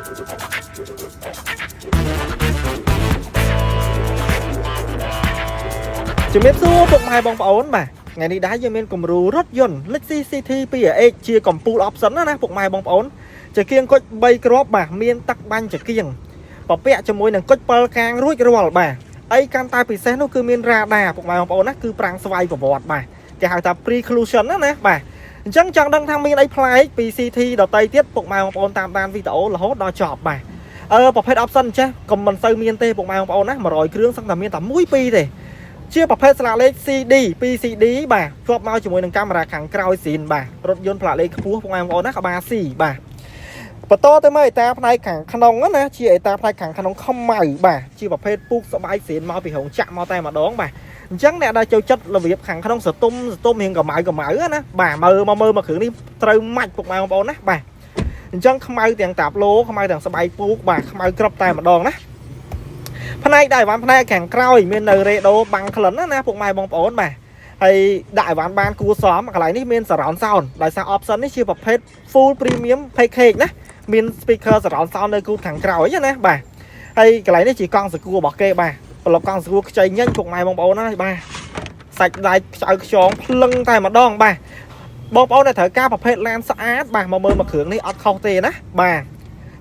ជំរាបសួរពុកម៉ែបងប្អូនបាទថ្ងៃនេះដែរយើងមានគំរូរថយន្ត Lexus CT 2H ជាកំពូល option ណាណាពុកម៉ែបងប្អូនចង្គៀងគុជ3គ្រាប់បាទមានទឹកបាញ់ចង្គៀងពពាក់ជាមួយនឹងគុជ7កាងរួចរាល់បាទអីកាន់តែពិសេសនោះគឺមានរ៉ាដាពុកម៉ែបងប្អូនណាគឺប្រាំងស្វ័យប្រវត្តិបាទគេហៅថា pre-collision ណាណាបាទអញ្ចឹងចង់ដឹងថាមានអីប្លែកពី CT ដទៃទៀតពុកម៉ែបងប្អូនតាមដានវីដេអូរហូតដល់ចប់បាទអឺប្រភេទ option ចេះកុំមិនសូវមានទេពុកម៉ែបងប្អូនណា100គ្រឿងសឹងតែមានតែមួយពីរទេ ជាប្រភេទស្លាកលេខ CD 2CD បាទជាប់មកជាមួយនឹងកាមេរ៉ាខាងក្រោយស៊ីនបាទរថយន្តផ្លាកលេខខ្ពស់ពុកម៉ែបងប្អូនណាក្បាល C បាទបន្តទៅមើលអេតាផ្នែកខាងក្នុងណាជាអេតាផ្នែកខាងក្នុងខ្មៅបាទជាប្រភេទពូកស្បែកស៊ីនមកពីរោងចក្រមកតែម្ដងបាទអញ្ចឹងអ្នកដែលចូលចិត្តរបៀបខាងក្នុងសតុំសតុំរៀងកម្ៅកម្ៅណាបាទមើលមកមើលមកគ្រឿងនេះត្រូវម៉ាច់ពុកម៉ែបងប្អូនណាបាទអញ្ចឹងខ្មៅទាំងតាប្លូខ្មៅទាំងស្បែកពូកបាទខ្មៅក្រឹបតែម្ដងណា ផ្នែកដែរអីវ៉ាន់ផ្នែកខាងក្រោយមាននៅរ៉េដូបាំងក្លិនណាណាពុកម៉ែបងប្អូនបាទហើយដាក់អីវ៉ាន់បានគួរសមកន្លែងនេះមាន surround sound ដោយសារ option នេះជាប្រភេទ full premium package ណាមាន speaker surround sound នៅគូតខាងក្រោយណាបាទហើយកន្លែងនេះជាកង់សកួររបស់គេបាទប្លុកកង់សកួរខ្ចីញញពុកម៉ែបងប្អូនហើយបាទសាច់ដែកខ្ចៅខ្យងភ្លឹងតែម្ដងបាទបងប្អូនដែលត្រូវការប្រភេទឡានស្អាតបាទមកមើលមកគ្រឿងនេះអត់ខុសទេណាបាទ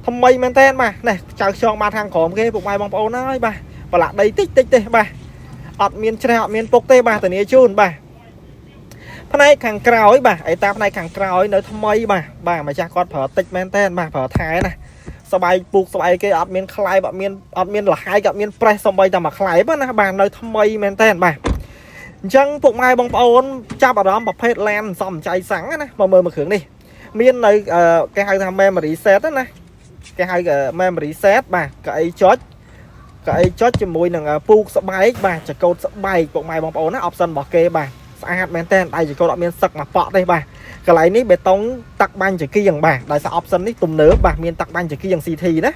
ថ្មីមែនតើបាទនេះចៅខ្យងបានខាងក្រោមគេពុកម៉ែបងប្អូនហើយបាទប្រឡាក់ដីតិចតិចទេបាទអត់មានច្រេះអត់មានពុកទេបាទធានាជូនបាទផ្នែកខាងក្រោយបាទអេតាផ្នែកខាងក្រោយនៅថ្មីបាទបាទម្ចាស់គាត់ប្រើតិចមែនតើបាទប្រើថែណាស្បែកពូកស្បែកគេអត់មានខ្លែបអត់មានអត់មានលហែកអត់មានប្រេះសំបីតែមួយខ្លែបណាបាទនៅថ្មីមែនតើបាទអញ្ចឹងពុកម៉ែបងប្អូនចាប់អារម្មណ៍ប្រភេទឡានសំចៃសាំងណាមកមើលមួយគ្រឿងនេះមាននៅគេហៅថា memory seat ណា គេហៅ memory seat បាទកៅអីចុចកៅអីចុចជាមួយនឹងពូកស្បែកបាទចកោតស្បែកពុកម៉ែបងប្អូនណា option របស់គេបាទស្អាតមែនតើដៃចកោតអត់មានសឹកមកប៉ក់ទេបាទកន្លែងនេះបេតុងតាក់បាញ់ចង្គៀងបាទដោយសារ option នេះទំនើបបាទមានតាក់បាញ់ចង្គៀង CT ណា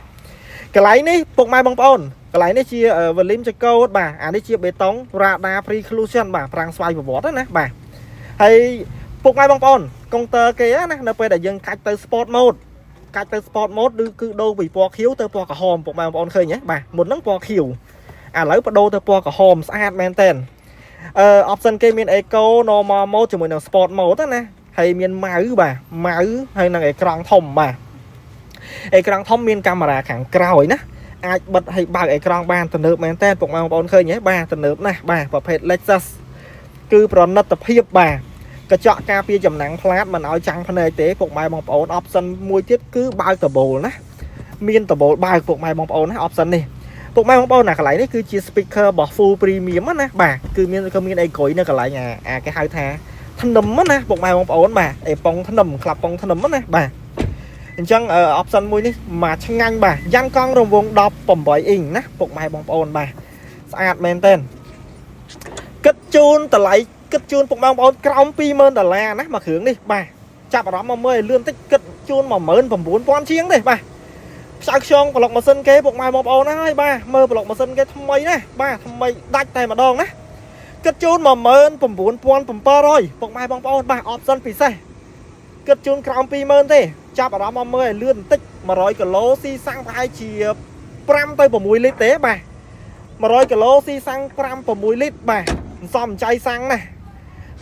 កន្លែងនេះពុកម៉ែបងប្អូនកន្លែងនេះជា volume ចកោតបាទអានេះជាបេតុង radar pre-collision បាទប្រាំងស្វ័យប្រវត្តិណាបាទហើយពុកម៉ែបងប្អូនកុងទ័រគេណានៅពេលដែលយើងកាច់ទៅ sport mode កាច់ទៅ sport mode ឬគឺដូរពីពណ៌ខៀវទៅពណ៌ក្រហមពុកម៉ែបងប្អូនឃើញទេបាទមុនហ្នឹងពណ៌ខៀវឥឡូវបដូរទៅពណ៌ក្រហមស្អាតមែនតើអឺ option គេមាន eco normal mode ជាមួយនឹង sport mode ណាហើយមាន mouse បាទ mouse ហើយនឹងអេក្រង់ធំបាទអេក្រង់ធំមានកាមេរ៉ាខាងក្រោយណាអាចបិទឲ្យបើកអេក្រង់បានទំនើបមែនតើពុកម៉ែបងប្អូនឃើញទេបាទទំនើបណាស់បាទប្រភេទ Lexus គឺប្រណិតភាពបាទកញ្ចក់ការពារចំណាំងផ្លាតមិនឲ្យចាំងភ្នែកទេពុកម៉ែបងប្អូន option មួយទៀតគឺបើកដបូលណាមានដបូលបើកពុកម៉ែបងប្អូនណា option នេះពុកម៉ែបងប្អូនណាកន្លែងនេះគឺជា speaker របស់ full premium ណាបាទគឺមានគឺមានអីក្រួយនៅកន្លែងអាអាគេហៅថាធ្នឹមណាពុកម៉ែបងប្អូនបាទអេប៉ុងធ្នឹមក្លាប់ប៉ុងធ្នឹមណាបាទអញ្ចឹង option មួយនេះមកឆ្ងាញ់បាទយ៉ាន់កង់រង្វង់18អ៊ីងណាពុកម៉ែបងប្អូនបាទស្អាតមែនទែនគិតជូនតម្លៃគិតជូនពុកម៉ែបងប្អូនក្រោម20000ដុល្លារណាមួយគ្រឿងនេះបាទចាប់អារម្មណ៍មកមើលឲ្យលឿនតិចគិតជូន19000ជាងទេបាទខ្ចៅខ្យងប្លុកម៉ាស៊ីនគេពុកម៉ែបងប្អូនណាហើយបាទមើលប្លុកម៉ាស៊ីនគេថ្មីណាបាទថ្មីដាច់តែម្ដងណាគិតជូន19700ពុកម៉ែបងប្អូនបាទ option ពិសេសគិតជូនក្រោម20000ទេចាប់អារម្មណ៍មកមើលឲ្យលឿនបន្តិច100គីឡូស៊ីសាំងប្រហែលជា5ទៅ6លីត្រទេបាទ100គីឡូស៊ីសាំង5 6លីត្របាទសំចៃសាំងណា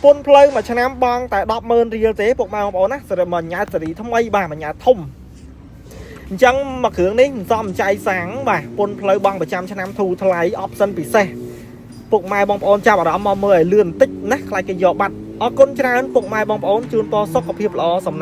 ពុនផ្លូវមួយឆ្នាំបងតែ100,000រៀលទេពុកម៉ែបងប្អូនណាសេរីមួយញ៉ាតសេរីថ្មីបាទមួយញ៉ាតធំអញ្ចឹងមួយគ្រឿងនេះសំចៃសាំងបាទពុនផ្លូវបងប្រចាំឆ្នាំធូរថ្លៃ option ពិសេសពុកម៉ែបងប្អូនចាប់អារម្មណ៍មកមើលឲ្យលឿនបន្តិចណាខ្លាចគេយកបាត់អរគុណច្រើនពុកម៉ែបងប្អូនជូនពរសុខភាពល្អសំ